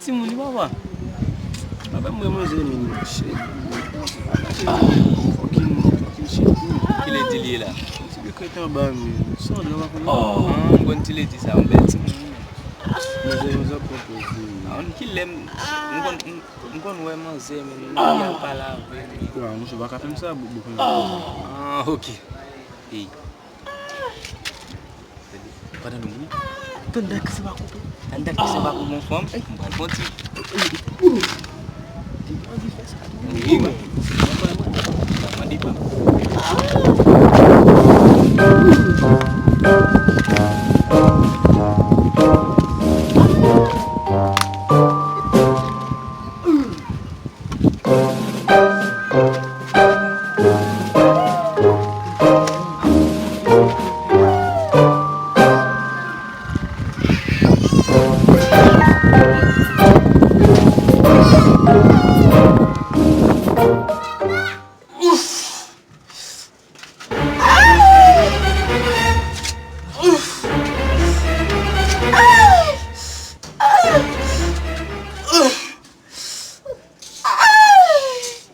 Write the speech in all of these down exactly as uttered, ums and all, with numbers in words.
Timoun li papa. Papa mwen manzè men shit. Fucking, fucking shit. Kilè di li ye la? Ti de krèt anba men. San dlo pa konn. Oh, m konn ti lè di sa, yon bèl timoun wi men. Manzè manzè pran pòz li. Ah, kilè m, m konn, m, m konn wè manzè men, m ap pale avè li. Wa, monchè pa ka fè m sa, boukou. Ah, ok. Ey. Pandan nou bri. Tann dat ki se pa koupe. Tann dat ki se pa koupe yon fanm. M pral fè yon ti. Wi, wi. Mande pa.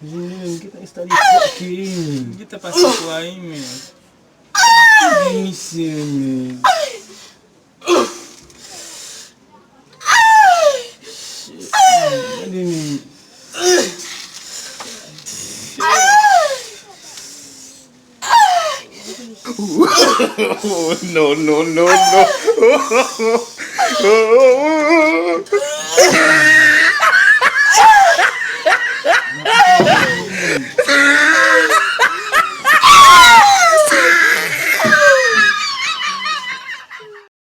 Jimmy, men, m gentan enstale kote, men. M gentan pase swa wi men. Misye, men. Shit, men. Gade, men. No, no, no, no.